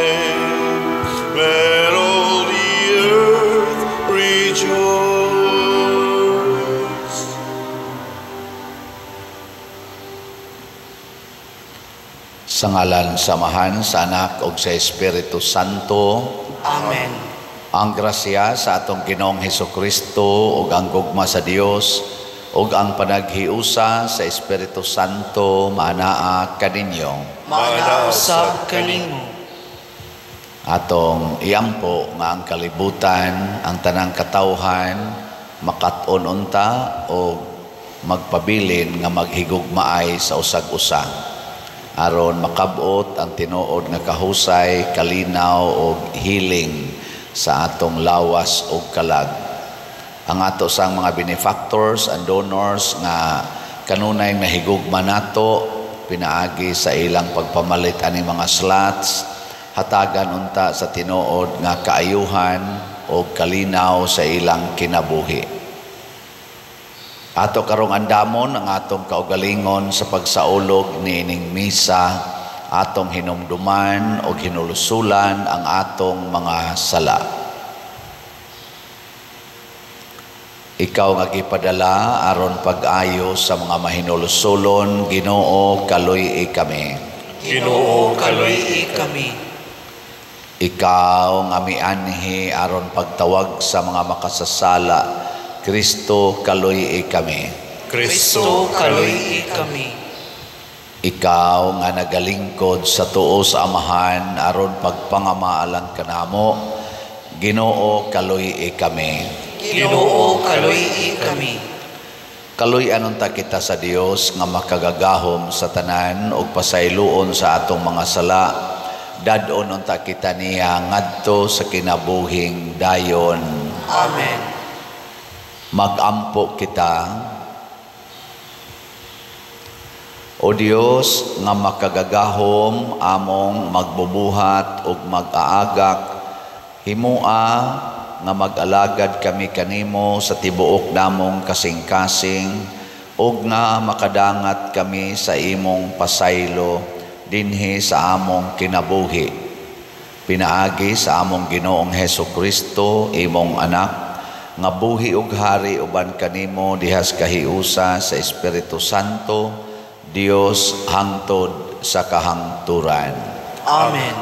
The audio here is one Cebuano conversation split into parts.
Amen. Let all the earth rejoice. Sa ngalan sa Amahan, sa Anak ug sa Espiritu Santo. Amen. Ang grasya sa atong Ginoong Hesukristo ug ang gugma sa Dios ug ang panaghiusa sa Espiritu Santo maanaa kaninyo. Maanaa usab kanimo. Atong iampo nga ang kalibutan, ang tanang katawhan makat-on unta o magpabilin nga maghigugmaay sa usag-usa aron makabot ang tinuod nga kahusay, kalinaw og healing sa atong lawas ug kalag. Ang ato sang mga benefactors and donors nga kanunay nahigugma nato pinaagi sa ilang pagpamalit ani mga slots, hatagan unta sa tinuod nga kaayuhan o kalinaw sa ilang kinabuhi. Ato karong andamon ang atong kaugalingon sa pagsaulog niining misa, atong hinumduman o hinulusulan ang atong mga sala. Ikaw nga gipadala aron pag-ayo sa mga mahinulusulon, Ginoo, kaluy-i kami. Ginoo, kaluy-i kami. Ikaw nga mianhi aron pagtawag sa mga makasasala, Kristo, kaluy-i kami. Kristo, kaluy-i kami. Ikaw nga nagalingkod sa tuo sa Amahan aron pagpangamaalan kanamo, Ginoo, kaluy-i kami. Ginoo, kaluy-i kami. Kaluy-an unta kita sa Dios nga makagagahom sa tanan ug pasayloon sa atong mga sala. Dad-on unta kita niya ngadto sa kinabuhing dayon. Amen. Magampo kita. O Dios nga makagagahom among magbubuhat ug mag-aagak, himua nga mag-alagad kami kanimo sa tibuok namong kasing-kasing ug nga makadangat kami sa imong pasaylo dinhi sa among kinabuhi. Pinaagi sa among Ginoong Hesukristo, imong anak, nga buhi ug hari uban kanimo dihas kahiusa sa Espiritu Santo, Dios hangtod sa kahangturan. Amen.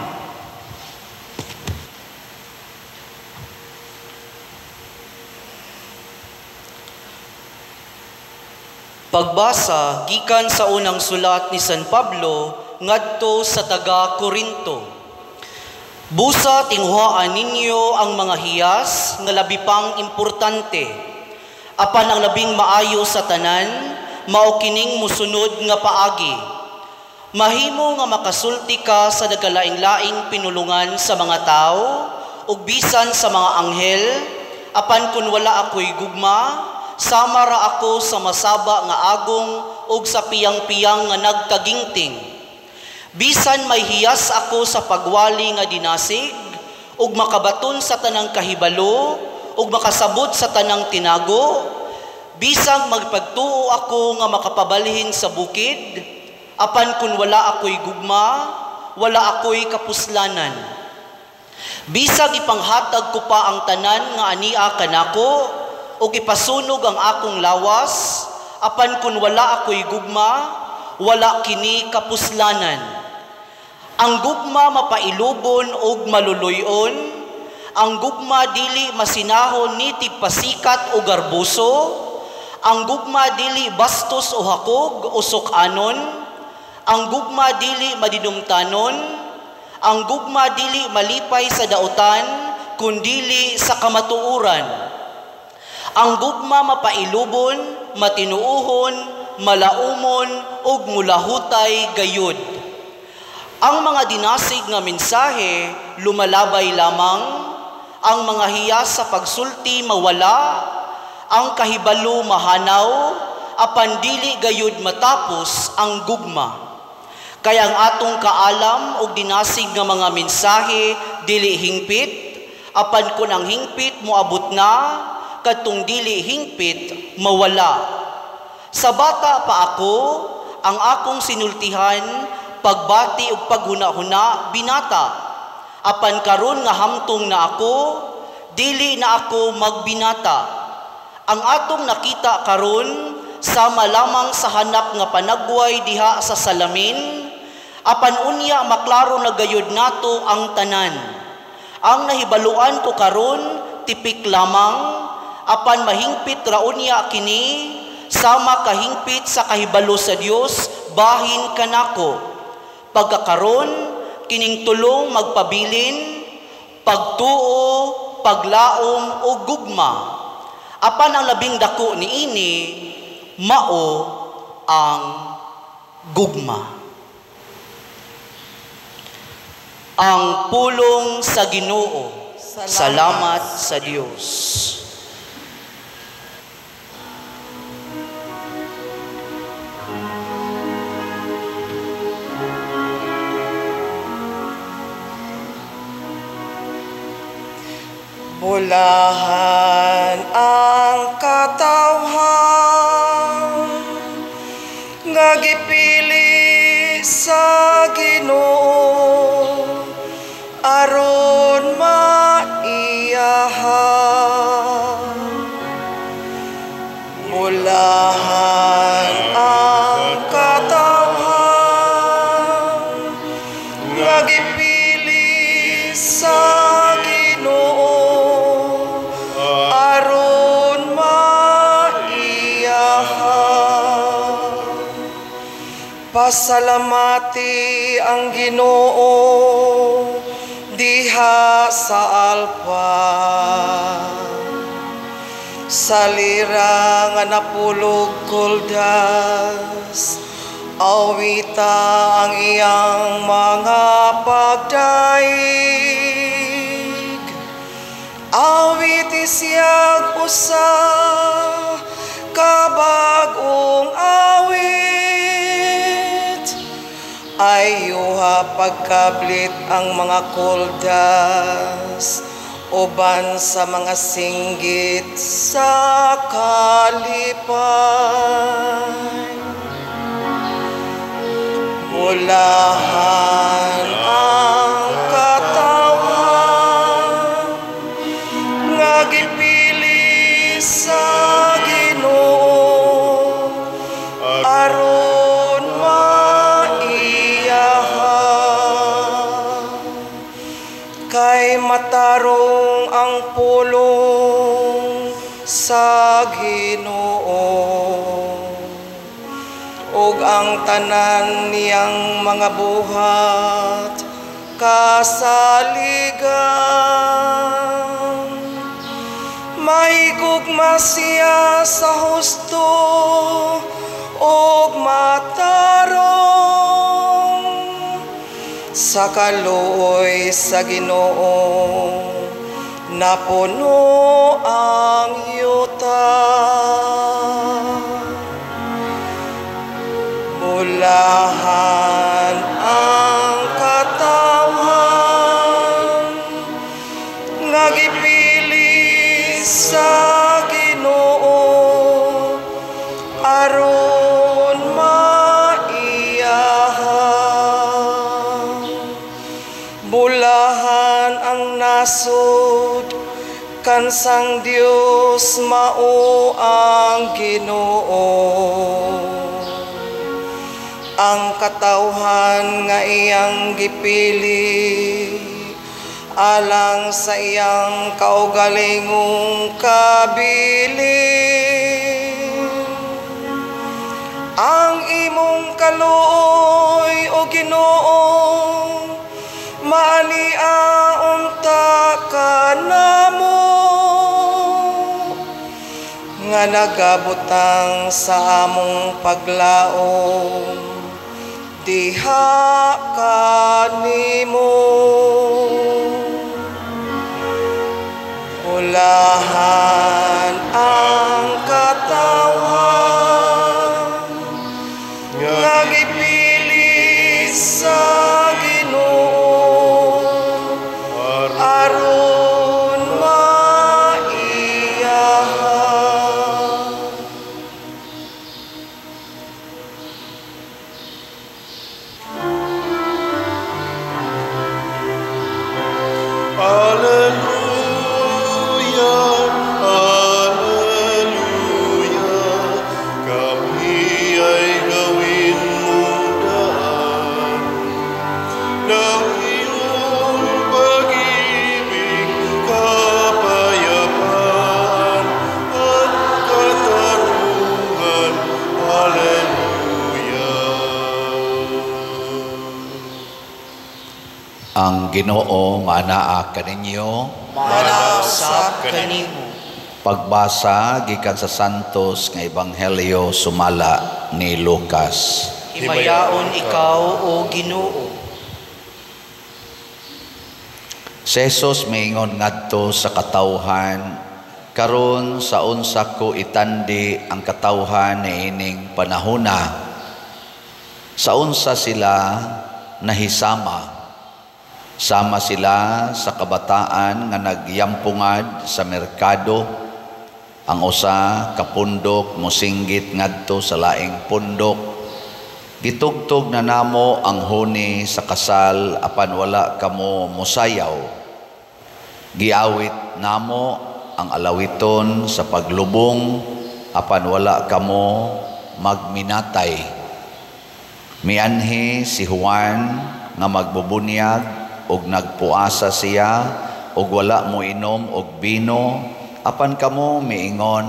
Pagbasa gikan sa unang sulat ni San Pablo ngadto sa taga Korinto. Busa tinguhaan ninyo ang mga hiyas nga labi pang importante. Apan ang labing maayo sa tanan, mao kining musunod nga paagi. Mahimo nga makasulti ka sa nagkalaing-laing pinulungan sa mga tao ug bisan sa mga anghel, apan kun wala ako'y gugma, sama ra ako sa masaba nga agong ug sa piyang-piyang nga nagkagingting. Bisan may hiyas ako sa pagwali nga dinasig, ug makabaton sa tanang kahibalo, ug makasabot sa tanang tinago, bisang magpagtuo ako nga makapabalhin sa bukid, apan kun wala ako'y gugma, wala ako'y kapuslanan. Bisag ipanghatag ko pa ang tanan nga ania kanako, ug ipasunog ang akong lawas, apan kun wala ako'y gugma, wala kini kapuslanan. Ang gugma mapailubon ug maluluyon, ang gugma dili masinahon ni tigpasikat o garbuso, ang gugma dili bastos o hakog o sukanon, ang gugma dili madinumtanon, ang gugma dili malipay sa dautan, kundili sa kamatuoran. Ang gugma mapailubon, matinuohon, malaumon ug mulahutay gayud. Ang mga dinasig nga mensahe lumalabay lamang, ang mga hiyas sa pagsulti mawala, ang kahibalo mahanaw, apan dili gayud matapos ang gugma. Kaya ang atong kaalam og dinasig nga mga mensahe dili hingpit, apan kun ang hingpit moabot na, kadtong dili hingpit mawala. Sa bata pa ako, ang akong sinultihan, pagbati ug paghuna-huna binata. Apan karon nga hamtong na ako, dili na ako magbinata. Ang atong nakita karon sama lamang sa hanap nga panagway diha sa salamin, apan unya maklaro na gayud nato ang tanan. Ang nahibaluan ko karon tipik lamang, apan mahingpit ra unya kini, sama kahingpit sa kahibalo sa Dios bahin kanako. Pagkakaron kining tulong magpabilin, pagtuo, paglaom o gugma. Apan ang labing dako niini mao ang gugma. Ang pulong sa Ginoo. Salamat sa Dios. Bulahan ang katawhan nga gipili sa Ginoo aron maiyahan. Bulahan ang katawhan nga gipili sa Ginoo aron maiyahan. Pasalamati ang Ginoo diha sa alpa, sa lira nga napulog kuldas, awita ang iyang mga pagdaig. Awiti siyag usa ka bag-ong awit, ayuha pagkablit ang mga kuldas uban sa mga singgit sa kalipay. Bulahan ang katawhan nga gipili sa Ginoo aron maiyahan. Kay matarong ang pulong sa Ginoo ug ang tanan niyang mga buhat kasaligan. Mahigugma siya sa husto ug matarong, sa kaluoy sa Ginoo napuno ang yuta. Bulahan ang katawhan nga gipili sa Ginoo aron maiyahan. Bulahan ang nasod kansang Dios mao ang Ginoo. Ang katawhan nga iyang gipili alang sa iyang kaugalingong kabilin. Ang imong kaluoy o Ginoo maania unta kanamo nga nagabutang sa among paglaom diha kanimo. Bulahan ang katawhan nga gipili sa Ginoo aron maiyahan. Ginoo maanaa kaninyo. Maanaa usab kanimo. Pagbasa gikan sa Santos nga Ebanghelyo sumala ni Lucas. Himayaon ikaw, o Ginoo. Si Jesus miingon ngadto sa katawhan, karon sa unsa ko itandi ang katawhan niining panahona, sa unsa sila nahisama? Sama sila sa kabataan nga nagyampungad sa merkado. Ang usa ka pundok mosinggit ngadto sa laing pundok, "Gitugtog na namo ang huni sa kasal apan wala kamo mosayaw. Giawit namo ang alawiton sa paglubong apan wala kamo magminatay." Mianhi si Juan nga magbubunyag og nagpuasa siya og wala moinom og bino apan kamo miingon,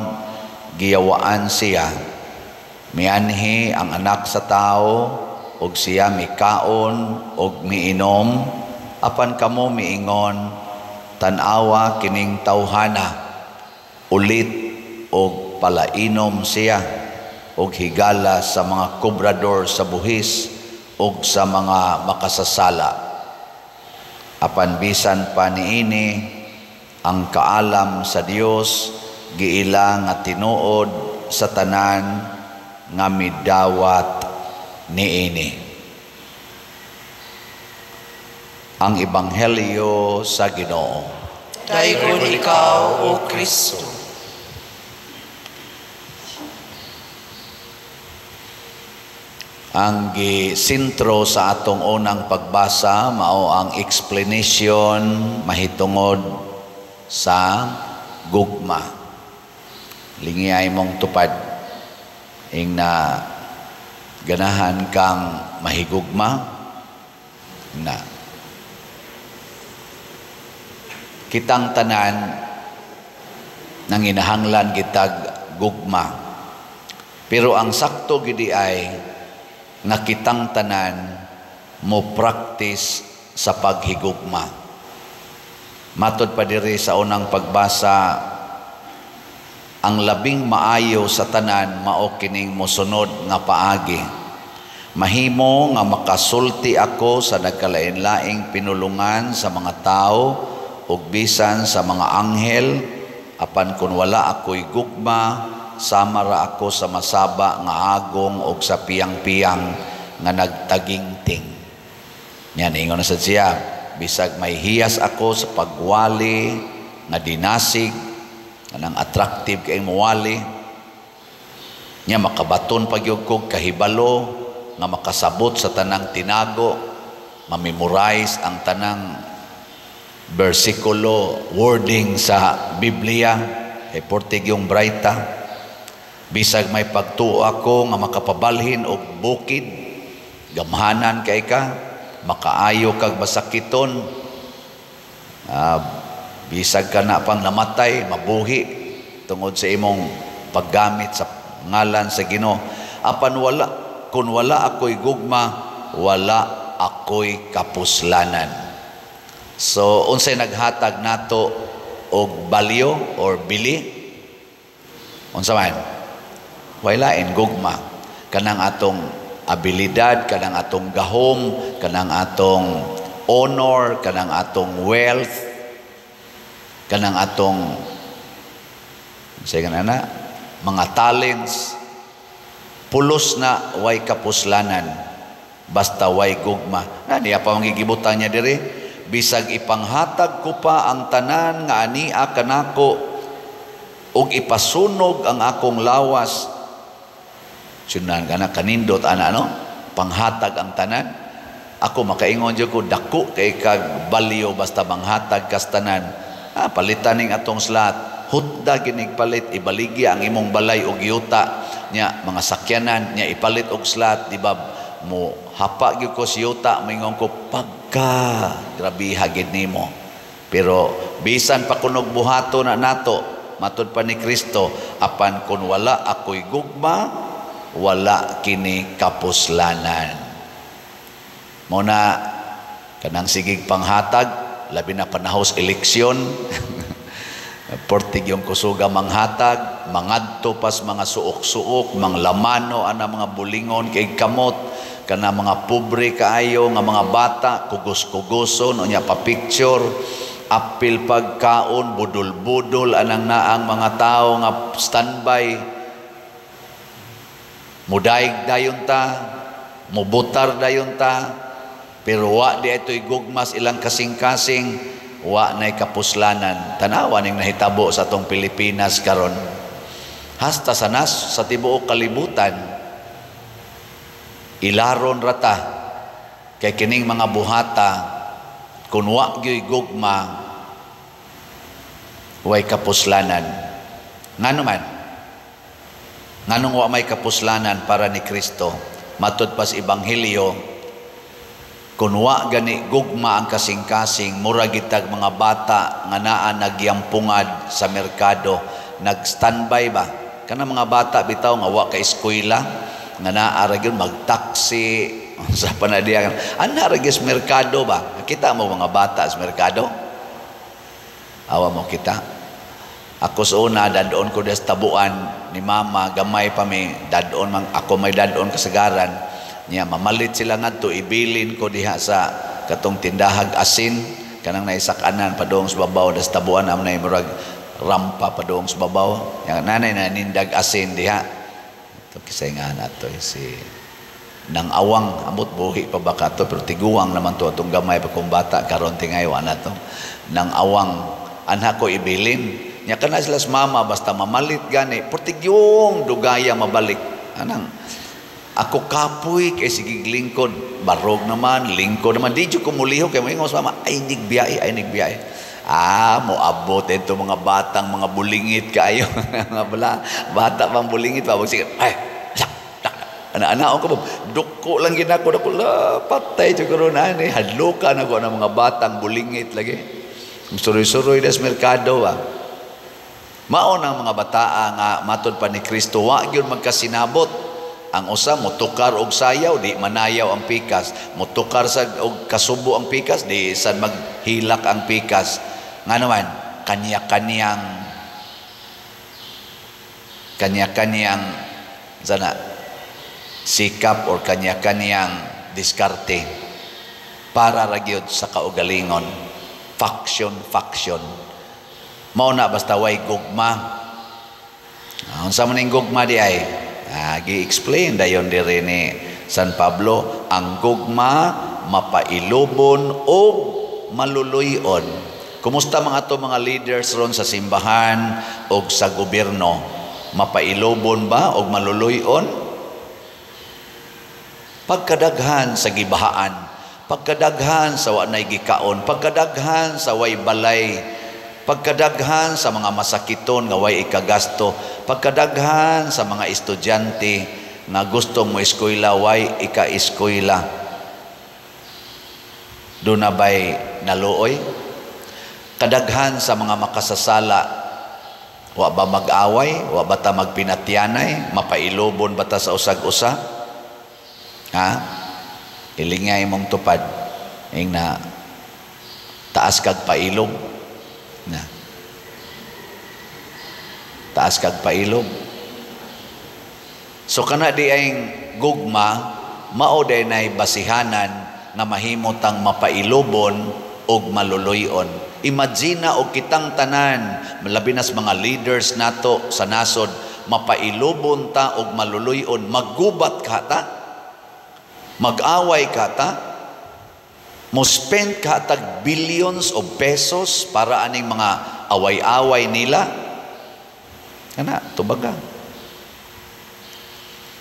"Giyawaan siya." Mianhi ang Anak sa Tao og siya mikaon og miinom apan kamo miingon, "Tan-awa kining tawhana, ulit og palainom siya og higala sa mga kobrador sa buhis og sa mga makasasala." Apan bisan pa niini, ang kaalam sa Dios giila nga tinuod sa tanan nga midawat niini. Ang Ebanghelyo sa Ginoo. Daygon ikaw, O Kristo. Ang gisentro sa atong unang pagbasa mao ang explanation mahitungod sa gugma. Lingiay mong tupad ing na ganahan kang mahigugma na kitang tanan nanginahanglan kitag gugma. Pero ang sakto gidi ay nga kitang tanan mo practice sa paghigugma. Matod pa diri sa unang pagbasa, ang labing maayo sa tanan mao kining mosunod nga paagi. Mahimo nga makasulti ako sa nagkalain-laing pinulungan sa mga tao ug bisan sa mga anghel, apan kun wala ako'y gugma, sama ra ako sa masaba nga agong og sa piyang-piyang nga nagtagingting. Yan, ingon na sad siya, bisag may hiyas ako sa pagwali nga dinasig, kanang attractive kay muwali, nya makabaton pagyud kog kahibalo nga makasabot sa tanang tinago, mamemorize ang tanang bersikulo, wording sa Biblia, kay portig yung braita. Bisag may pagtuo ako nga makapabalhin og bukid, gamhanan kay ka, makaayo kag masakiton, bisag ka na pang namatay, mabuhi tungod sa imong paggamit sa ngalan sa Ginoo. Apan wala, kun wala ako'y gugma, wala ako'y kapuslanan. So unsay naghatag nato og value or bili? Unsa man? Wala gugma. Kanang atong abilidad, kanang atong gahom, kanang atong honor, kanang atong wealth, kanang atong sige na mga talents, pulos na way kapuslanan basta way gugma. Na niya pa mangigibutan niya diri, bisag ipanghatag ko pa ang tanan nga ania kanako ug ipasunog ang akong lawas. Sunan ka na, kanindot ana no, panghatag ang tanan. Ako makaingon jud ko, dako kay kag balyo basta manghatag kas tanan. Palitan ning atong slat, hutda ginig palit, ibaligya ang imong balay og yuta nya, mga sakyanan nya ipalit og slat, di ba? Mo hapa gyud ko si yuta, moingon ko pagka grabiha gid nimo. Pero bisan pa kunog buhato na nato, matud pa ni Kristo, apan kun wala ako'y gugma, wala kini kapuslanan. Muna Kanang sigig panghatag, labi na panahos eleksyon. Portig yung kusuga manghatag, mangadto pas mga suok-suok, manglamano ana mga bulingon kay kamot, kana mga pobre kaayo nga mga bata, kugos-kugoson unya pa picture, apil pagkaon, budol-budol anang naang mga tao nga standby. Mudaig dayon ta, mubutar dayon ta, pero wa di ito'y gugmas ilang kasing-kasing, wa na'y kapuslanan. Tanawa ning nahitabo sa atong Pilipinas karon. Hasta sa nas sa tibuok kalibutan, ilaron rata kay kining mga buhata, kun wa gyoy gugma, way kapuslanan. Ngano man? Nganong wa may kapuslanan para ni Kristo? Matud pas Ebanghelyo, kun wa gani gugma ang kasing-kasing, mura gitag mga bata nga naa nagyampungad sa merkado, nag-standby ba? Kana mga bata bitaw nga wa ka eskwela, nga naa ra gyud magtaksi sa panadiyan. Ana ra gyud sa merkado ba? Kita mo mga bata sa merkado? Awa mo kita. Ako sa una, dadon ko des tabuan ni mama, gamay pa mi, dadon mang ako may dadon kasagaran. Niya mamalit sila ngadto, ibilin ko diha sa katong tindahag asin, kanang naisakanan padung sa babaw des tabuan am nay murag rampa padung sa babaw. Yang nanay na nindag asin diha. Ito kisay nga nato si nang awang amot buhi pa ba kato, pero tiguang naman to atong gamay pa kung bata karon tingay wa na to. Nang awang anha ko ibilin. Nya kana sila sa mama basta mamalit gani portigyong dugaya mabalik. Anang ako kapoy kay sige lingkod, barog naman, lingkod naman, di jud ko mulihok kay moingon sa mama, ay nigbiyahe, ay nigbiyahe. Ah, moabot ito mga batang mga bulingit kaayo. Mga bala, bata pang bulingit pa sige, ay ana-ana ko duko lang gid ako dako la patay jud karon ani, hadloka na ko ang mga batang bulingit lagi. Suroy-suroy des merkado ba. Mao nang mga bataa nga matod pa ni Kristo wa gyud magkasinabot. Ang usa motukar og sayaw, di manayaw ang pikas. Motukar sa og kasubo ang pikas, di sad maghilak ang pikas. Ngano man, kanya-kanyang sana sikap or kanya-kanyang diskarte para ra gyud sa kaugalingon. Faction, faction. Mao na basta way gugma. Unsa man ning gugma di ay? Gi-explain dayon diri ni San Pablo, ang gugma mapailubon o maluluyon. Kumusta mga to mga leaders ron sa simbahan o sa gobyerno? Mapailubon ba o maluluyon? Pagkadaghan sa gibahaan, pagkadaghan sa wa nay gikaon, pagkadaghan sa way balay, pagkadaghan sa mga masakiton nga way ikagasto, pagkadaghan sa mga estudyante nga gustong mo eskwela way ika-eskwela. Doon na ba'y naluoy? Kadaghan sa mga makasasala, wa ba mag-away? Wa ba ta magpinatyanay? Mapailubon ba ta sa usag-usa? Ha? Ilingay mong tupad. Ing na taas kag pailog. Na. Taas kag pailog. So kana di ay gugma, mao day nay basihanan nga mahimo tang mapailobon og maluluyon. Imagine og kitang tanan, labi nas mga leaders nato sa nasod, mapailobon ta og maluluyon, maggubat ka ta, mag-away ka ta, mo spend ka tag billions of pesos para aning mga away-away nila. Kana tubaga.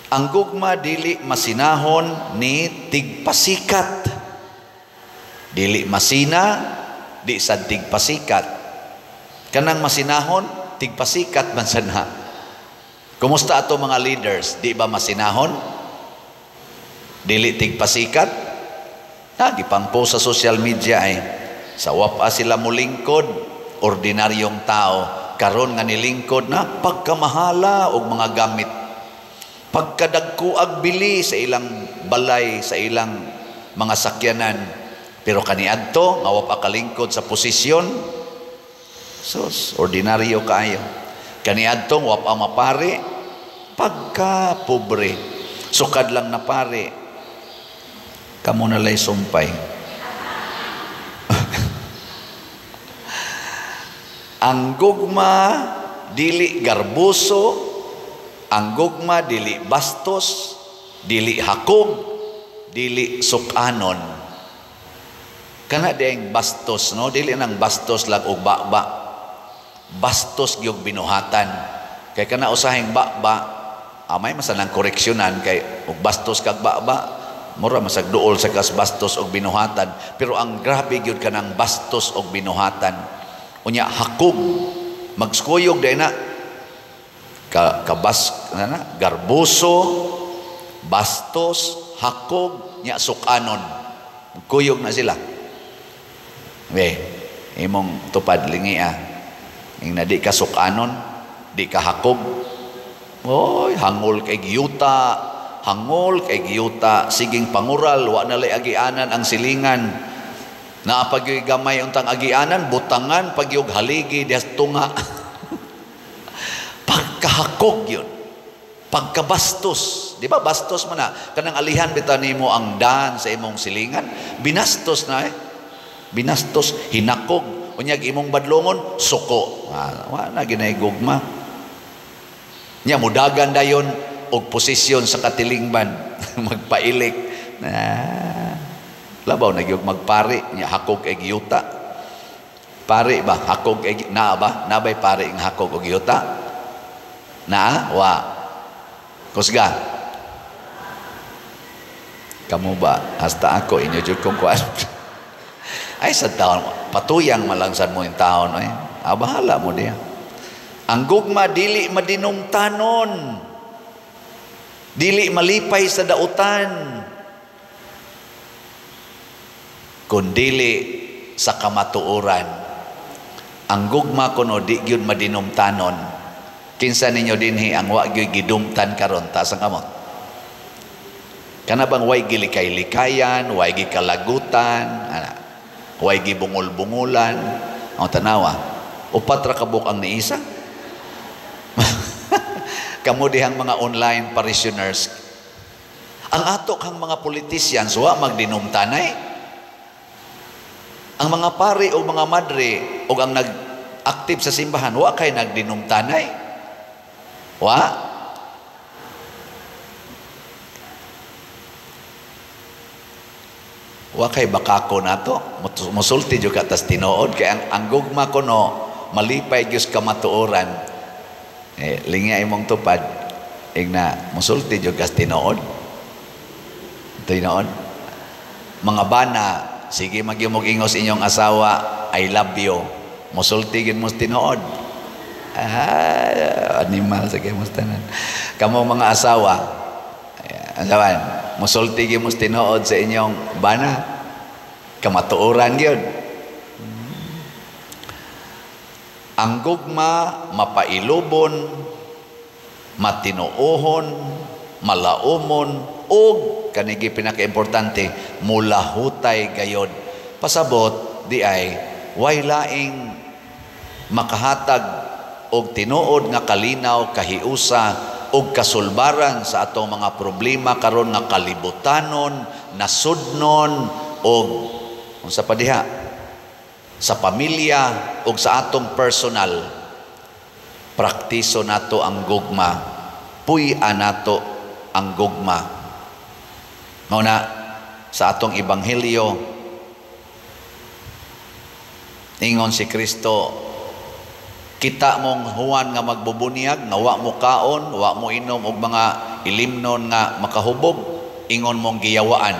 Ang gugma dili masinahon ni tigpasikat. Dili masina, di sad tigpasikat. Kanang masinahon, tigpasikat man sana. Kumusta ato mga leaders? Di ba masinahon? Dili tigpasikat? Nagipang-post sa social media ay sa wapa sila mulingkod, ordinaryong tao. Karon nga nilingkod na pagkamahala og mga gamit, pagkadagkuag bili sa ilang balay, sa ilang mga sakyanan, Pero kaniadto nga wa pa kalingkod sa posisyon, sus, ordinaryo kaayo. Kaniadto wa pa mapari, pagka pobre. Sukad lang na pare, kamo na lay sumpay. Ang gugma dili garbuso, ang gugma dili bastos, dili hakog, dili sukanon. Kana diyang bastos, no? Dili nang bastos lang og baba. Bastos gyud binuhatan. Kay kana usahing baba, amay masanang koreksyonan kay og bastos kag baba, mura masag duol sa kas bastos og binuhatan. Pero ang grabe gyud kanang bastos og binuhatan. Unya hakog, magskuyog day na kabas na garbuso, bastos, hakog, nya sukanon. Kuyog na sila. We, imong tupad lingi ah. Ing na di ka sukanon, di ka hakog. Oy, hangol kay giyuta, hangol kay giyuta, siging pangural, wa na lay agianan ang silingan. Naa pag gamay untang agianan, butangan pagyog haligi diha tunga. Pagkahakog yun. Pagkabastos, di ba bastos man na kanang alihan bitaw nimo ang daan sa imong silingan, binastos na eh. Binastos, hinakog, unyag imong badlongon, suko. Wa na ginay gugma. Nya mudagan dayon og posisyon sa katilingban, magpailik. Na labaw na gyud magpari, nya hakog ay giyuta. Pari ba hakog ay naa ba? Nabay pari nga hakog og giyuta? Naa wa. Kusga. Kamu ba? Hasta ako inyo jud kong kuan. Ay sa taon, patuyang malangsan mo yung taon. Eh. Ah, bahala mo diya. Ang gugma dili madinumtanon. Dili malipay sa dautan. Kundili sa kamatuoran. Ang gugma kuno di gyud madinumtanon. Kinsa ninyo dinhi ang wa gyud gidumtan karon, taas ang kamot. Kana bang way gilikay-likayan, way gikalagutan, ana, way gibungol-bungulan. Ang tanawa, upat ra kabuk ang niisa. Kamo dihang mga online parishioners. Ang ato kang mga politicians wa magdinumtanay. Ang mga pari o mga madre o ang nag-active sa simbahan, wa kay nagdinumtanay. Wa? Wa kay bakako nato, musulti jud ka tas tinuod kay ang gugma kuno malipay gyud kamatuoran. Eh, lingya imong tupad igna musulti jud kas tinuod. Tinuod. Mga bana, sige magyumog ingos inyong asawa, I love you. Musulti gyud mo tinuod. Ah, animal sige mo tanan. Kamo mga asawa, asawan, musulti gyud mo tinuod sa inyong bana. Kamatuoran gyud. Ang gugma mapailubon, matinuohon, malaumon, ug kanigi pinakaimportante, mulahutay gayod. Pasabot di ay way laing makahatag og tinuod nga kalinaw, kahiusa og kasulbaran sa atong mga problema karon nga kalibutanon, nasudnon og unsa pa diha sa pamilya og sa atong personal. Praktiso nato ang gugma, puy-an nato ang gugma. Mao na sa atong ebanghelyo, ingon si Kristo, kita mong Juan nga magbubunyag, nga wa mo kaon, wa mo inom og mga ilimnon nga makahubog, ingon mong giyawaan.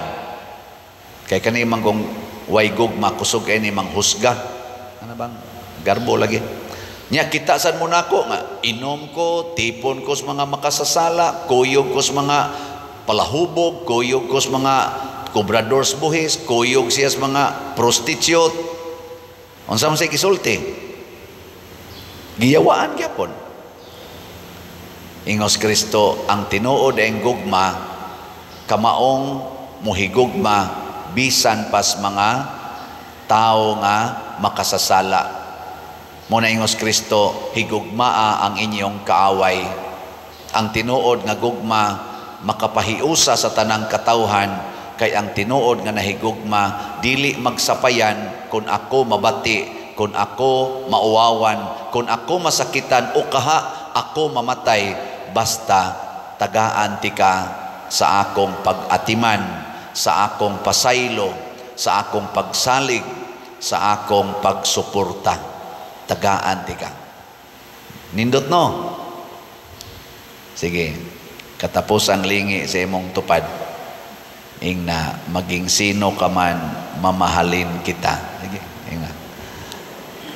Kay kani man kung way gugma, kusog kay ni manghusga. Ano bang garbo lagi? Nya kita sad mo nako nga inom ko, tipon ko sa mga makasasala, kuyog ko sa mga palahubog, kuyog ko sa mga kobrador sa buhis, kuyog siya sa mga prostitute. Unsa man say gisulti? Giyawaan gyapon. Ingos Kristo, ang tinuod ang gugma, kamaong muhigugma bisan pas mga Tao nga makasasala. Mao na ingos Kristo, higugmaa ang inyong kaaway. Ang tinuod nga gugma makapahiusa sa tanang katawhan, kay ang tinuod nga nahigugma dili magsapayan kung ako mabati, kung ako mauwawan, kung ako masakitan o kaha ako mamatay, basta tagaan tika sa akong pag-atiman, sa akong pasaylo, sa akong pagsalig, sa akong pagsuporta. Tagaan tika. Nindot, no? Sige, katapos ang lingi sa imong tupad. Ingna, maging sino ka man, mamahalin kita. Sige, ingna.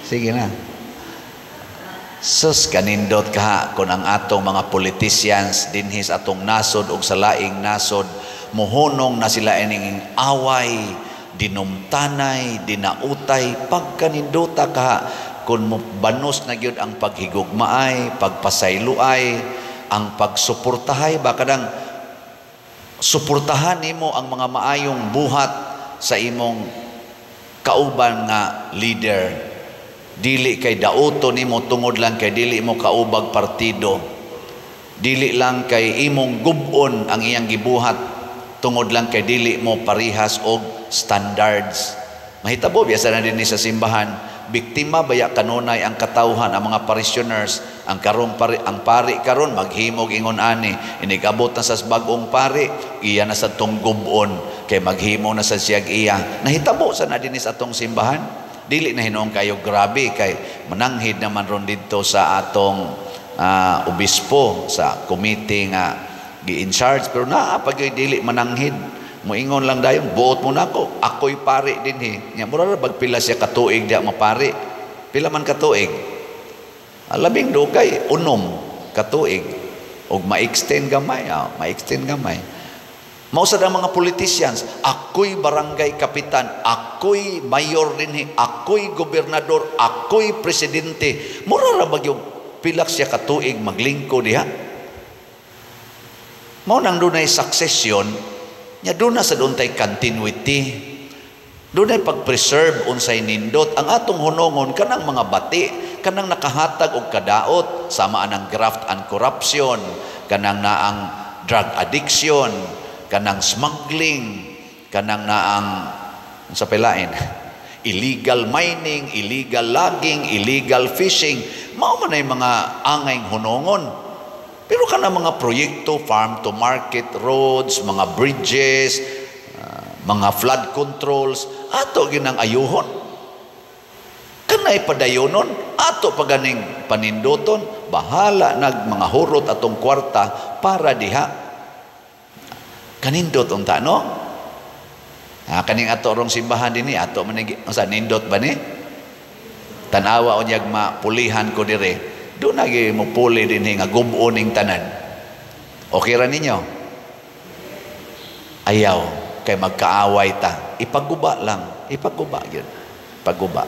Sige na. Sus, kanindot ka kung ang atong mga politicians dinhi sa atong nasod o sa laing nasod, muhunong na sila ining away, dinumtanay, dinautay. Pagkanindota ka kung banos na gyud ang paghigugmaay, pagpasayloay, ang pagsuportahay ba, kanang suportahan nimo ang mga maayong buhat sa imong kauban nga leader. Dili kay dauto nimo tungod lang kay dili mo kaubag partido, dili lang kay imong gub-on ang iyang gibuhat, tungod lang kay dili mo parihas og standards. Mahitabo biya sa na dinhi sa simbahan, biktima baya kanunay ang katawhan, ang mga parishioners. Ang karong pari, ang pari karon maghimog ingon ani, inigabot na sa bag-ong pari, iya na sa tong gub-on kay maghimo na sa siyag iya. Nahitabo sa na dinhi sa atong simbahan. Dili na hinuon kayo grabe kay mananghid naman ron didto sa atong obispo sa committee nga gi in charge, pero naa pa gyud dili mananghid, moingon lang dayon, buot mo nako, ako'y pari dinhi. Nya mura ra bag pila siya katuig diha mapari. Pila man katuig? Labing dugay, 6 katuig og ma-extend gamay, ma-extend gamay. Mao sad ang mga politicians, ako'y barangay kapitan, ako'y mayor dinhi, ako'y gobernador, ako'y presidente. Mura ra bag yung pilak siya katuig maglingko diha. Mao nang dunay succession, nya doon na sa duntay continuity. Dunay pag-preserve unsay nindot. Ang atong hunongon kanang mga bati, kanang nakahatag og kadaot, sama anang graft and corruption, kanang naang drug addiction, kanang smuggling, kanang naang sa pilain, illegal mining, illegal logging, illegal fishing, mao man ay mga angay hunongon. Pero kana mga proyekto, farm to market roads, mga bridges, mga flood controls, ato ginang ayuhon. Kanay padayonon, ato pa ganing paninduton, bahala nag mga hurot atong kwarta para diha. Kanindot unta, no? Ah, kaning ato rong simbahan dinhi, ato man unsa, nindot ba ni? Tanawa unyag mapulihan ko dire. Do na gyud mo puli dinhi nga gub-on ning tanan. Okay ra ninyo? Ayaw kay magkaaway ta. Ipaguba lang, ipaguba gyud. Paguba.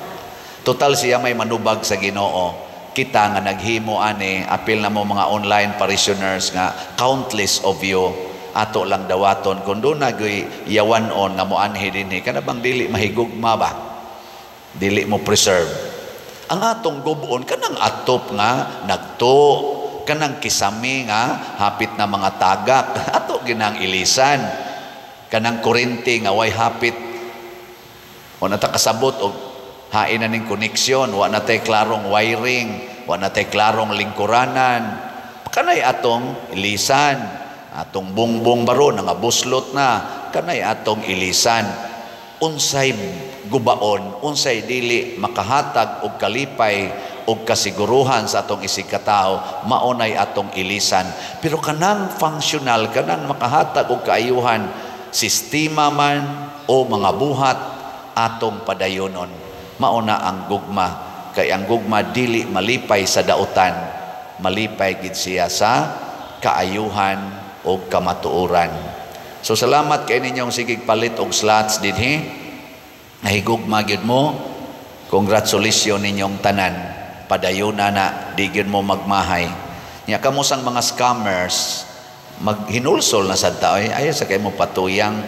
Total siya may manubag sa Ginoo. Kita nga naghimo ani, apil na mo mga online parishioners nga countless of you, ato lang dawaton kung doon na gyud yawan-on nga moanhi dinhi, kana bang dili mahigugma ba, dili mo preserve ang atong gubon, kanang atop nga nagto, kanang kisame nga hapit na mga tagak, ato ginang ilisan, kanang kurente nga way hapit, wa na ta kasabot og hain na ning koneksyon, wa na tay klarong wiring, wa na tay klarong lingkuranan, kanay atong ilisan. Atong bungbong baro nga buslot na, kanay atong ilisan. Unsay gubaon, unsay dili makahatag og kalipay og kasiguruhan sa atong isigkatao, maunay atong ilisan. Pero kanang functional, kanang makahatag og kaayuhan, sistema man o mga buhat, atong padayonon. Mauna ang gugma, kay ang gugma dili malipay sa dautan, malipay gid siya sa kaayuhan o kamatuoran. So salamat kay ninyong sigig palit og slots dinhi. Nahigugma gyud mo. Congratulations ninyong tanan. Padayon na na, di gyud mo magmahay. Nya kamo sang mga scammers, maghinulsol na sad ta oy, ayaw sa kay mo patuyang.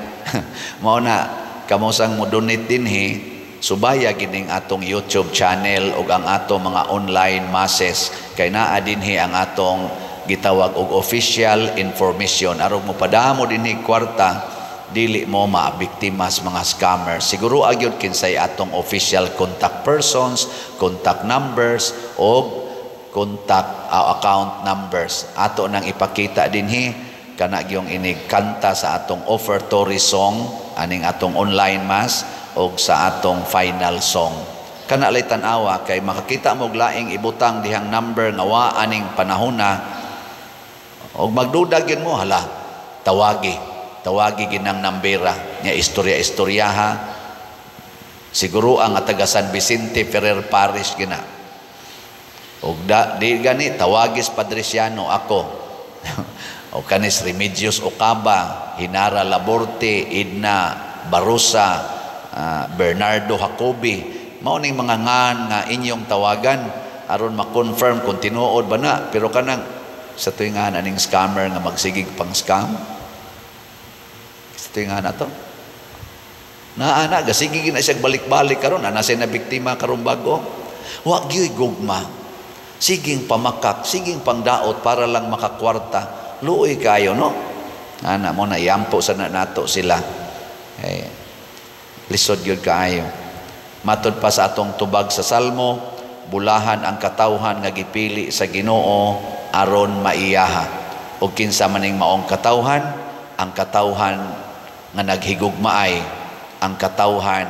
Mao na kamo sang mo donate dinhi, Subaya gining atong YouTube channel ug ang atong mga online masses kay naa dinhi ang atong gitawag og official information aron mo padamo dinhi kwarta, dili mo maabiktima sa mga scammers. Siguro agyod kinsay atong official contact persons, contact numbers o contact account numbers. Ato nang ipakita dinhi kana gyung inig kanta sa atong offertory song aning atong online mass og sa atong final song. Kana lay tan-awa kay makakita mo og laing ibutang dihang number nga wa aning panahona og magduda gyud mo, hala, tawagi. Tawagi ginang nambera nya istorya-istoryaha. Siguro ang taga San Vicente Ferrer Parish gina. Og di gani tawagis Padriciano ako. O kanis Remedios Ocaba, Hinara Laborte, Edna Barosa, Bernardo Jacobi. Mao ning mga ngan nga inyong tawagan aron ma-confirm kung tinuod ba na. Pero kanang sa tuwing nga aning scammer nga magsigig pang scam. Sa tuwing nga na to. Naa na gasigi na siya balik-balik karon, ana siya na biktima karon bago. Wa gyud gugma. Siging pamakak, siging pangdaot para lang makakwarta. Luoy kayo, no? Ana mo na iampo sa na nato sila. Eh, lisod gyud kaayo. Matod pa sa atong tubag sa Salmo, bulahan ang katawhan nga gipili sa Ginoo aron maiyaha. Og kinsa maning maong katawhan, ang katawhan nga naghigugmaay, ang katawhan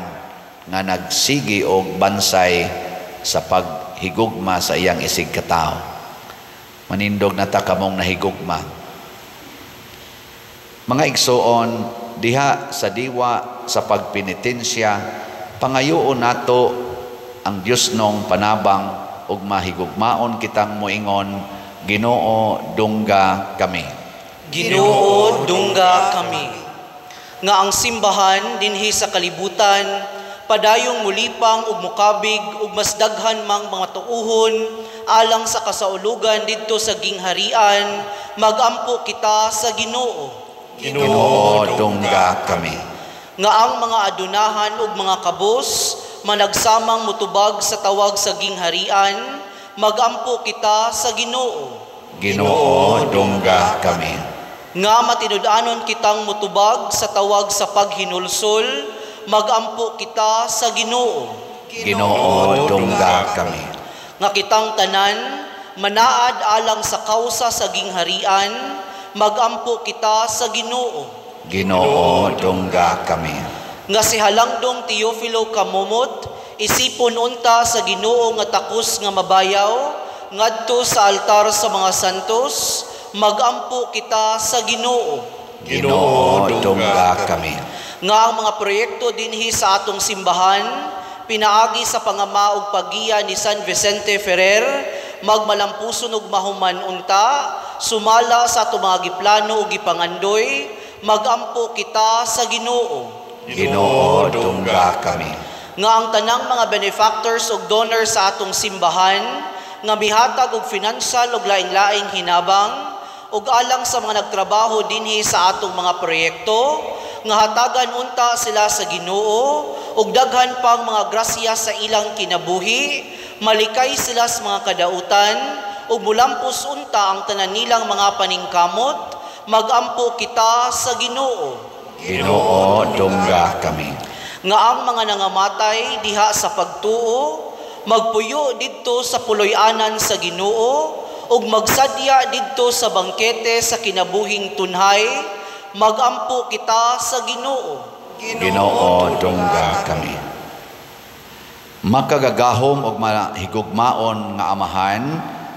nga nagsigi og bansay sa paghigugma sa iyang isig katawo. Manindog na ta kamong nahigugma. Mga igsoon, diha sa diwa sa pagpenitensya, pangayoon nato ang Dios nong panabang ug mahigugmaon kitang moingon, Ginoo, dungga kami. Ginoo, dungga kami. Nga ang simbahan dinhi sa kalibutan padayong mulipang ug mukabig ug mas daghan mang mga tuuhon alang sa kasaulugan didto sa gingharian, magampo kita sa Ginoo. Ginoo, dungga kami. Nga ang mga adunahan ug mga kabos managsamang mutubag sa tawag sa gingharian, magampo kita sa Ginoo. Ginoo, dungga kami. Nga matinud-anon kitang mutubag sa tawag sa paghinulsol, magampo kita sa Ginoo. Ginoo, dungga kami. Nga kitang tanan manaad alang sa kausa sa gingharian, magampo kita sa Ginoo. Ginoo, dungga kami. Nga si Halangdong Teofilo Kamumot isipon unta sa Ginoo nga takos nga mabayaw ngadto sa altar sa mga santos, magampo kita sa Ginoo. Ginoo, dungga kami. Nga ang mga proyekto dinhi sa atong simbahan pinaagi sa pangama ug paggiya ni San Vicente Ferrer magmalampuson ug mahuman unta sumala sa atong mga giplano ug gipangandoy, magampo kita sa Ginoo. Ginoo, dungga kami. Nga ang tanang mga benefactors ug donors sa atong simbahan nga mihatag og financial ug laing-laing hinabang ug alang sa mga nagtrabaho dinhi sa atong mga proyekto, nga hatagan unta sila sa Ginoo ug daghan pang mga grasya sa ilang kinabuhi, malikay sila sa mga kadautan ug mulampos unta ang tanan nilang mga paningkamot, magampo kita sa Ginoo. Ginoo, dungga kami. Nga ang mga nangamatay diha sa pagtuo magpuyo didto sa puloy-anan sa Ginoo ug magsadya didto sa bangkete sa kinabuhing tunhay, magampo kita sa Ginoo. Ginoo, dungga kami. Makagagahom ug mahigugmaon nga Amahan,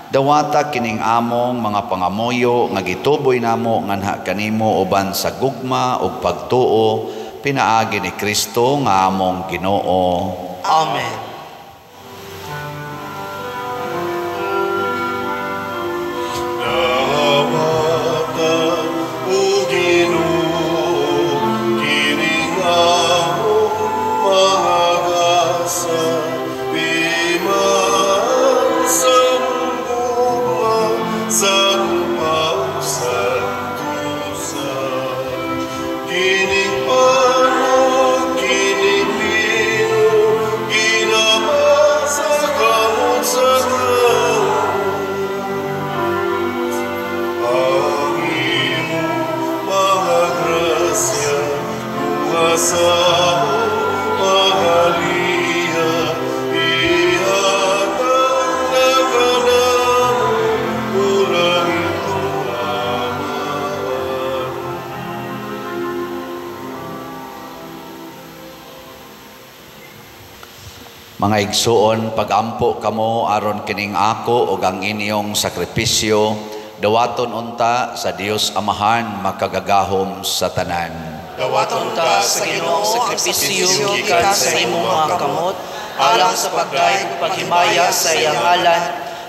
dawata kining among mga pangamuyo nga gituboy namo nganha kanimo uban sa gugma ug pagtuo pinaagi ni Kristo nga among Ginoo. Amen. Dawata, o Ginoo, kining among mga gasa, piman sa gugma, sa pausantusan. Kining pano, kining lino, Mga igsuon, pagampo kamo aron kining ako ug ang inyong sakripisyo dawaton unta sa Dios Amahan makagagahom sa tanan. Dawaton Unta sa Ginoo ang sakripisyo gikan sa imong mga kamot, alang sa pagdayeg ug paghimaya sa iyang ngalan,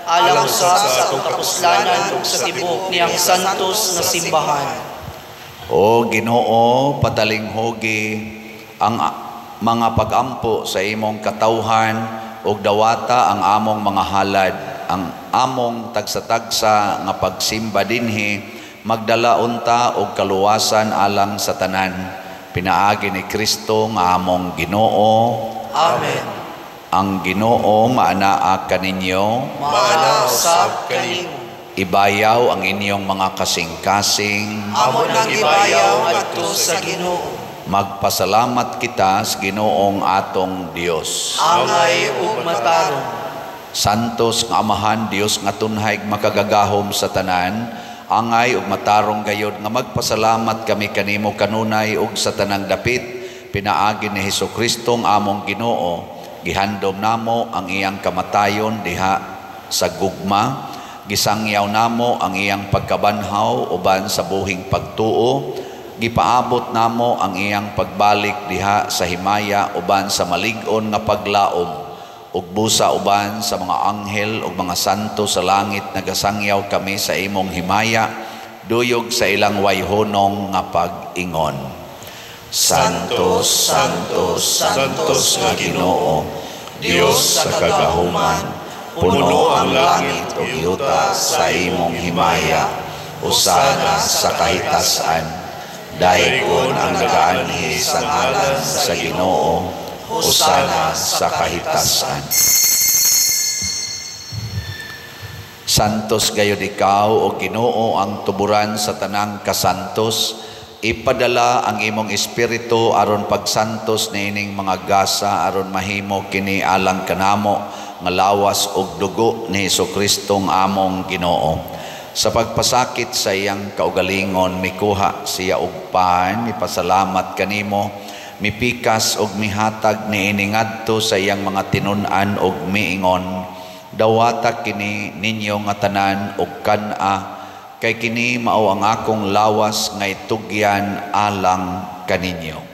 alang usab sa atong kapuslanan ug sa tibuok niyang santos nga simbahan. O Ginoo, patalinghugi ang mga pagampo sa imong katawhan ug dawata ang among mga halad, ang among tagsa-tagsa nga pagsimba dinhi magdala unta og kaluwasan alang sa tanan, pinaagi ni Kristo nga among Ginoo. Amen. Ang Ginoo maanaa kaninyo, Maana usab kanimo. Ibayaw ang inyong mga kasing-kasing. Amo nang gibayaw ngadto sa Ginoo. Magpasalamat kita sa Ginoong atong Dios. Angay ug matarong. Santos nga Amahan, Dios nga tunhay makagagahom sa tanan, angay ug matarong gayod nga magpasalamat kami kanimo kanunay ug sa tanang dapit, pinaagi ni Hesukristo ang among Ginoo. Gihandom namo ang iyang kamatayon diha sa gugma, gisangyaw namo ang iyang pagkabanhaw uban sa buhing pagtuo, gipaabot namo ang iyang pagbalik diha sa himaya uban sa malig-on nga paglaom, ug busa uban sa mga anghel ug mga santo sa langit nagasangyaw kami sa imong himaya, duyog sa ilang wayhonong nga pag-ingon. Santo, Santo, Santos nga Ginoo, Dios sa kagahuman, puno ang langit ug yuta sa imong himaya, usana sa kahitasan. Daygon ang nagaanhi sa ngalan sa Ginoo, usana sa kahitasan. Santos gayud ikaw o Ginoo ang tuburan sa tanang kasantos. Ipadala ang imong espiritu aron pagsantos niining mga gasa aron mahimo kini alang kanamo nga lawas ug dugo ni Hesukristo nga among Ginoo. Sa pagpasakit sa iyang kaugalingon, mikuha siya og pan, mipasalamat kanimo, mipikas og mihatag niini ngadto sa iyang mga tinun-an og miingon, dawata kini ninyo nga tanan og kan-a, kay kini mao ang akong lawas nga itugyan alang kaninyo.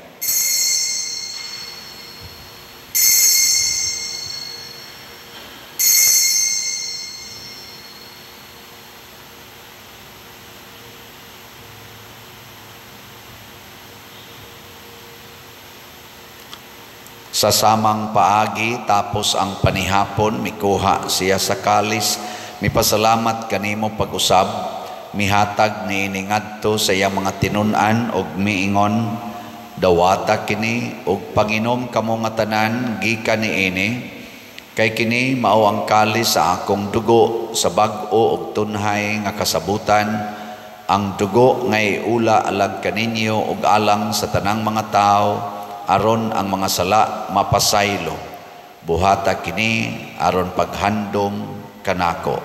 Sa samang paagi, tapos ang panihapon, mikuha siya sa kalis, mipasalamat kanimo pag-usab, mihatag niini ngadto sa iyang mga tinun-an og miingon, dawata kini og panginom kamo nga tanan gikan niini, kay kini mao ang kalis sa akong dugo sa bag-o og tunhay nga kasabutan, ang dugo nga iula alang kaninyo og alang sa tanang mga tawo, aron ang mga sala mapasaylo. Buhata kini aron paghandom kanako.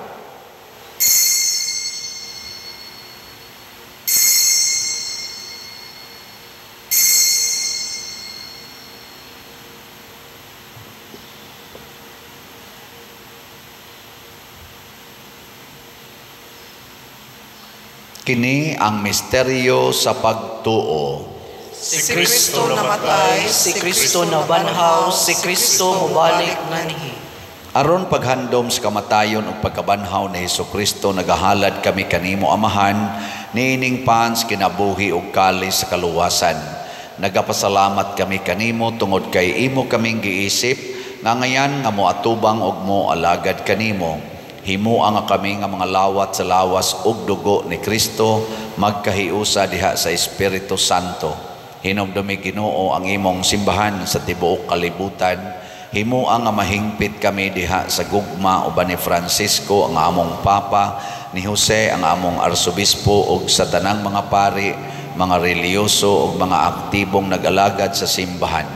Kini ang misteryo sa pagtuo. Si Kristo namatay, si Kristo nabanhaw, si Kristo mobalik nganhi. Aron paghandom sa kamatayon ug pagkabanhaw ni Hesukristo, nagahalad kami kanimo Amahan, niining pans kinabuhi ug kalis sa kaluwasan. Nagapasalamat kami kanimo tungod kay imo kaming giisip nga ngayan nga moatubang ug moalagad kanimo. Himua nga kami nga mga lawat sa lawas ug dugo ni Kristo, magkahiusa diha sa Espiritu Santo. Hinumdumi Ginoo ang imong simbahan sa tibuok kalibutan. Himua nga mahingpit kami diha sa gugma uban ni Francisco ang among Papa, ni Jose ang among Arsobispo ug sa tanang mga pari, mga relihiyoso ug mga aktibong nag-alagad sa simbahan.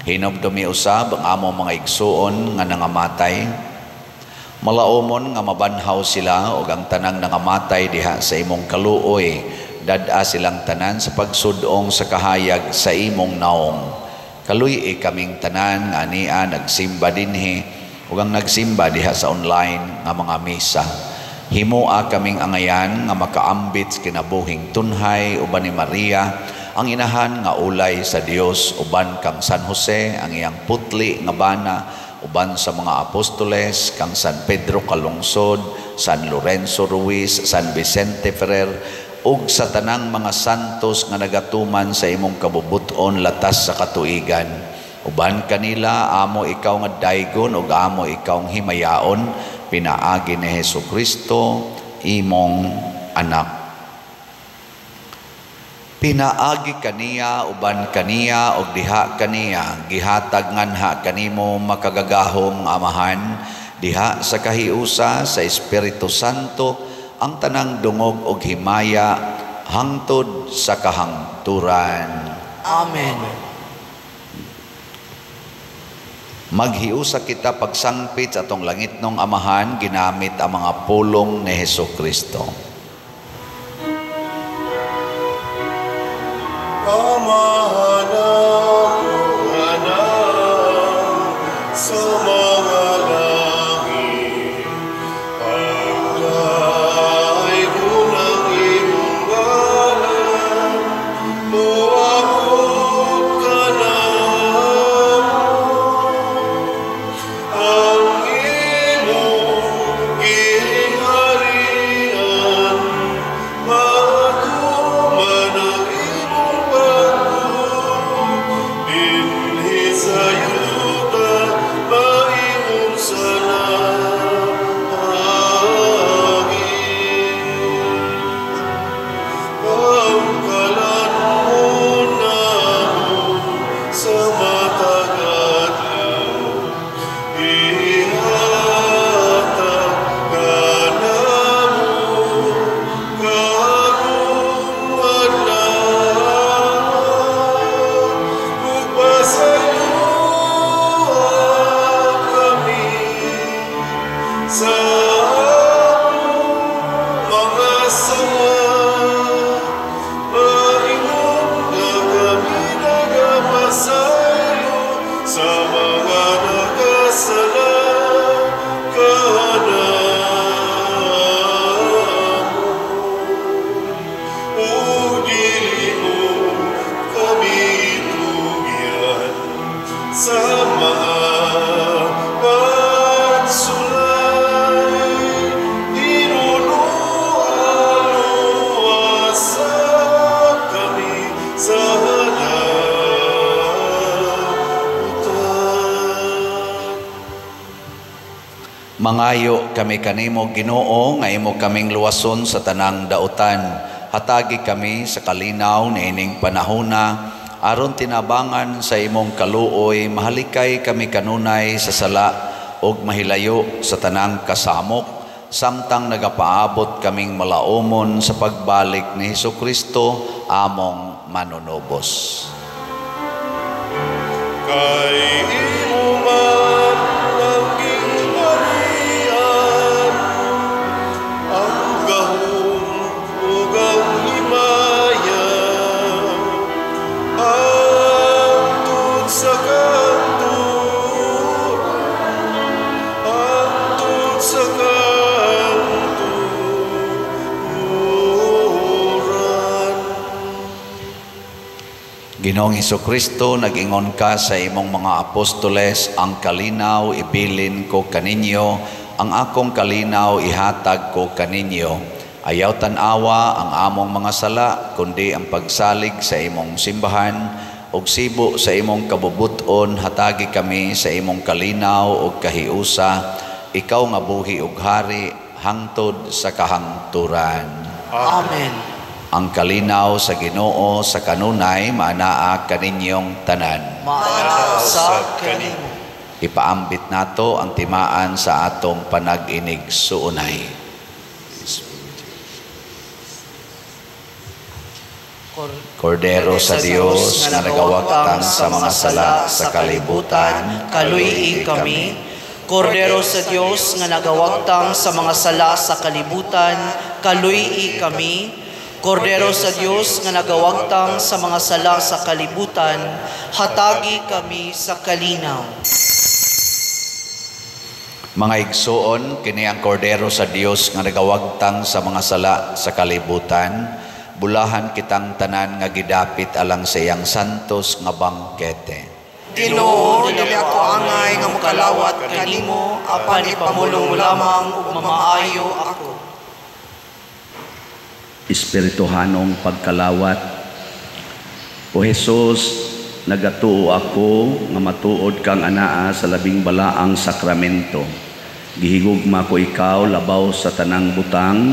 Hinumdumi usab ang among mga igsuon nga nangamatay. Malaumon nga mabanhaw sila ug ang tanang nangamatay diha sa imong kaluoy. Dad-a silang tanan sa pagsudong sa kahayag sa imong naong. Kaluy-i kaming tanan nga ania nagsimba dinhi ug ang nagsimba diha sa online nga mga misa. Himoa kaming angayan nga makaambit sa kinabuhing tunhay uban ni Maria, ang inahan nga ulay sa Dios, uban kang San Jose, ang iyang putli nga bana, uban sa mga apostoles, kang San Pedro Calungsod, San Lorenzo Ruiz, San Vicente Ferrer, ug sa tanang mga santos nga nagatuman sa imong kabubuton latas sa katuigan. Uban kanila amo ikaw nga daygon ug amo ikaw himayaon, pinaagi ni Hesus Kristo imong anak. Pinaagi kaniya, uban kaniya, ug diha kaniya, gihatag nganha kanimo makagagahom nga Amahan, diha sa kahiusa sa Espiritu Santo, ang tanang dungog og himaya hangtod sa kahangturan. Amen. Maghiusa kita pagsangpit sa atong langitnong Amahan ginamit ang mga pulong ni Hesus Kristo. Amahan sa mga langit, pagdaygon ang imong ngalan, moabot kanamo ang imong giharian, matuman ang imong pagbuot dinhi sa yuta, maingon sa langit. Pangkalan namo sa matag adlaw, ihatag kanamo karong adlaw, ug pasayloa kami sa among mga sala, maingon nga kami nagapasaylo sa mga nakasala kanamo. Ug dili mo kami tugyan sa mga pagsulay, Hinunualuasa kami sa dautan. Mangayo kami kanimo Ginoo nga imo kaming luwason sa tanang dautan. Hatagi kami sa kalinaw niining panahona aron tinabangan sa imong kaluoy, mahalikay kami kanunay sa sala ug mahilayo sa tanang kasamok, samtang nagapaabot kaming malaumon sa pagbalik ni Hesus Kristo among manunubos. Kay imo man ang gingharian, ang gahom ug ang himaya, hangtod sa kahangturan, hangtod sa kahangturan. Ginoong Hesukristo, nag-ingon ka sa imong mga apostoles, ang kalinaw ibilin ko kaninyo, ang akong kalinaw ihatag ko kaninyo. Ayaw tan-awa ang among mga sala, kundi ang pagsalig sa imong simbahan, ug sibo sa imong kabubuton, hatagi kami sa imong kalinaw ug kahiusa, ikaw nga buhi ug hari, hangtod sa kahangturan. Amen. Ang kalinaw sa Ginoo sa kanunay maanaa kaninyong tanan. Maanaa sa kanimo. Ipaambit nato ang timaan sa atong panag-inig suunay. Kordero sa Dios nga nagawagtang sa mga sala sa kalibutan, kaluy-i kami. Kordero sa Dios nga nagawagtang sa mga sala sa kalibutan, kaluy-i kami. Kordero sa Dios nga nagawagtang sa mga sala sa kalibutan, hatagi kami sa kalinaw. Mga igsuon, kini ang Kordero sa Dios nga nagawagtang sa mga sala sa kalibutan. Bulahan kitang tanan nga gidapit alang sa iyang santos nga bangkete. Ginoo, dili ako angay nga mokalawat kanimo, apan ipamulong lamang ug mamaayo ako. Espirituhanong pagkalawat. O Jesus, nagatuo ako nga matuod kang anaa sa labing balaang sakramento. Gihigugma ko ikaw labaw sa tanang butang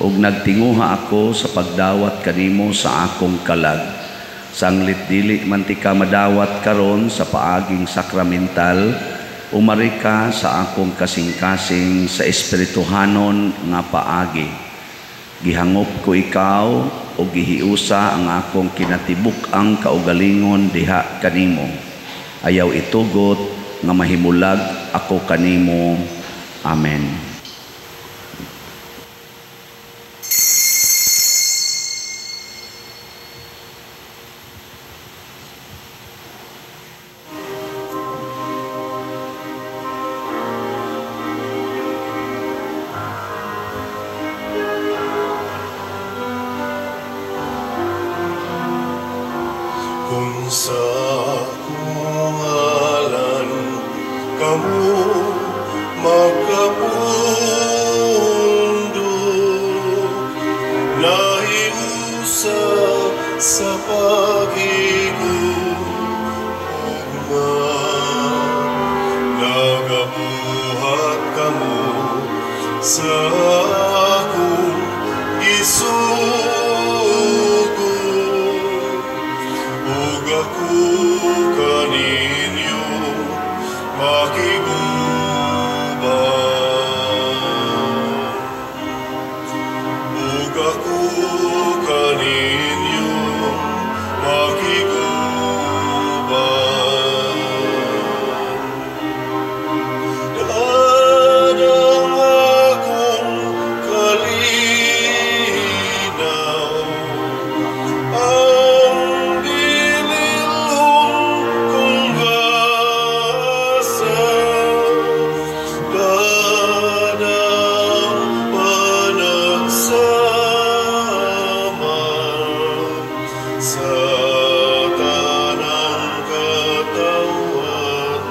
ug nagtinguha ako sa pagdawat kanimo sa akong kalag. Sanglit dili man ti ka madawat karon sa paaging sakramental, umari ka sa akong kasing-kasing sa espirituhanon nga paagi. Gihangop ko ikaw o gihiusa ang akong kinatibuk-ang kaugalingon diha kanimo. Ayaw itugot nga mahimulag ako kanimo. Amen. Kung sa akong ngalan kamo magkapundok, nahiusa sa paghigugma, nagabuhat kamo sa akong isugo. Ug ako kaninyo makiguban. Ug ako kaninyo makiguban. Daan ang akong kalinaw, ang bililhon kong gasa, daan ang panagsama sa tanang katawhan.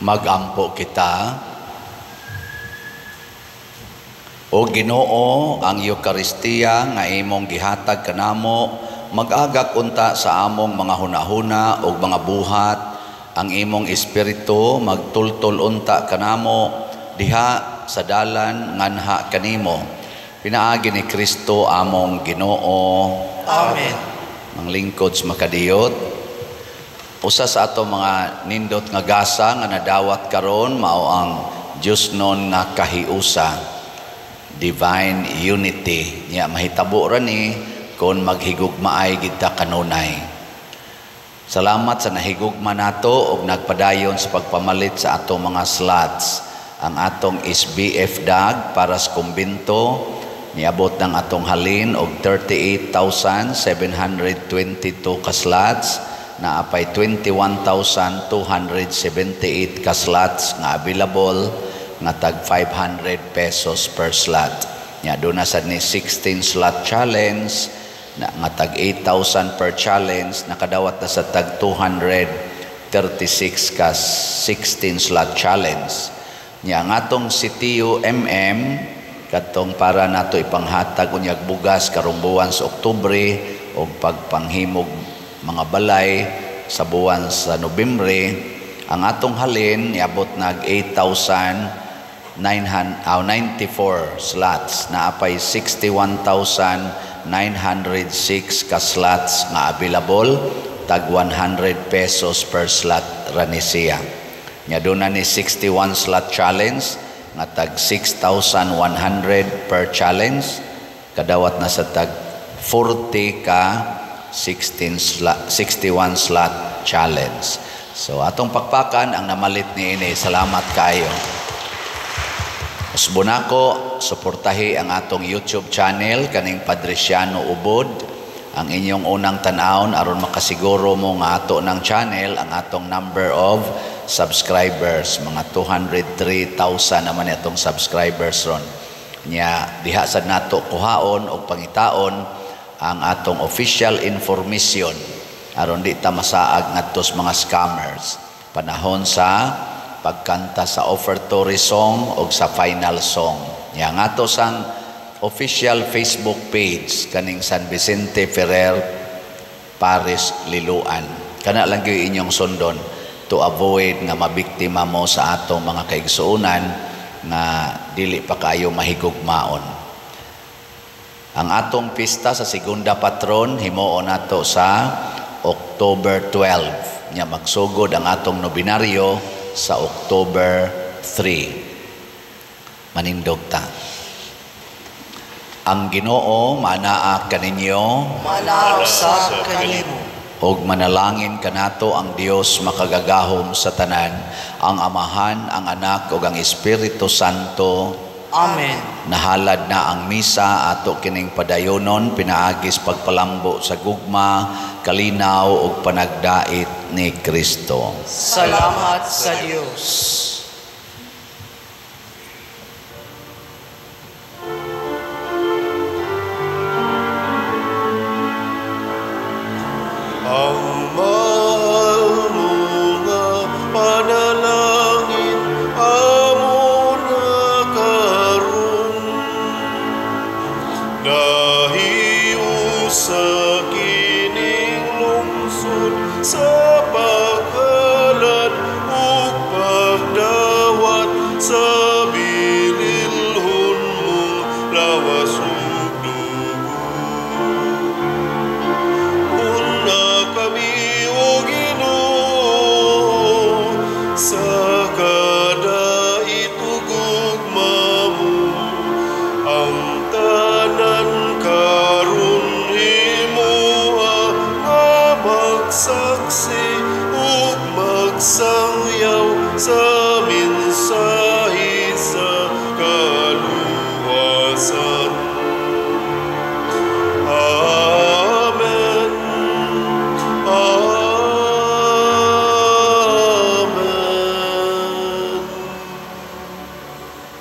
Magampo kita. O Ginoo, ang Eukaristiya nga imong gihatag kanamo, mag-agak unta sa among mga hunahuna ug mga buhat. Ang imong espiritu magtultol unta kanamo diha sa dalan nganha kanimo. Pinaagi ni Kristo among Ginoo. Amen. Manglingkod sa makadiyot. Usa sa ato mga nindot nga gasa nga nadawat karon mao ang Diosnon nga kahiusa, divine unity. Nya mahitabo ra ni kon maghigugmaay kita kanunay. Salamat sa nahigugma nato og nagpadayon sa pagpamalit sa ato mga slots. Ang atong SBF dag para sa kumbinto niabot ng atong halin og 38,722 ka slots, naapay 21,278 ka slots nga available nga tag 500 pesos per slot. Nya doon na sad ni 16 slot challenge na nga tag 8,000 per challenge, nakadawat na sa tag 236 ka 16 slot challenge. Nya ang atong CTU MM katong para nato ipanghatag unyag bugas karong buwan sa Oktubre og pagpanghimog mga balay sa buwan sa Nobyembre, ang atong halin niabot nag 8,994 slots, naapay 61,906 ka slots nga available, tag 100 pesos per slot ra ni siya. Nya doon na ni 61 slot challenge nga tag 6,100 per challenge, kadawat na sa tag 40 ka 61 slot challenge. So atong pakpakan ang namalit niini. Salamat kaayo. Usbon nako, suportahi ang atong YouTube channel kaning Padriciano Ubod. Ang inyong unang tan-awon aron makasiguro mo nga ato ng channel ang atong number of subscribers, mga 203,000 naman atong subscribers ron. Nya diha sad nato kuhaon og pangitaon ang atong official information aron di ta masaag ngadto sa mga scammers. Panahon sa pagkanta sa offertory song o sa final song. Nya nga ato sang official Facebook page kaning San Vicente Ferrer Parish Liloan. Kana lang gyud inyong sundon to avoid nga mabiktima mo sa atong mga kaigsuonan nga dili pa kaayo mahigugmaon. Ang atong pista sa Segunda Patron himuon nato sa October 12. Nya magsugod ang atong nobinaryo sa October 3. Manindog ta. Ang Ginoo manaa kaninyo, Manaa usab kanimo. Og manalangin kanato ang Dios makagagahom sa tanan, ang Amahan, ang Anak ug ang Espiritu Santo. Amen. Nahalad na ang misa, ato kining padayonon pinaagis pagpalambo sa gugma, kalinaw ug panagdait ni Kristo. Salamat sa Dios. Ang mahal mo nga panalangin amo na karon, nahiusa kining lungsod sa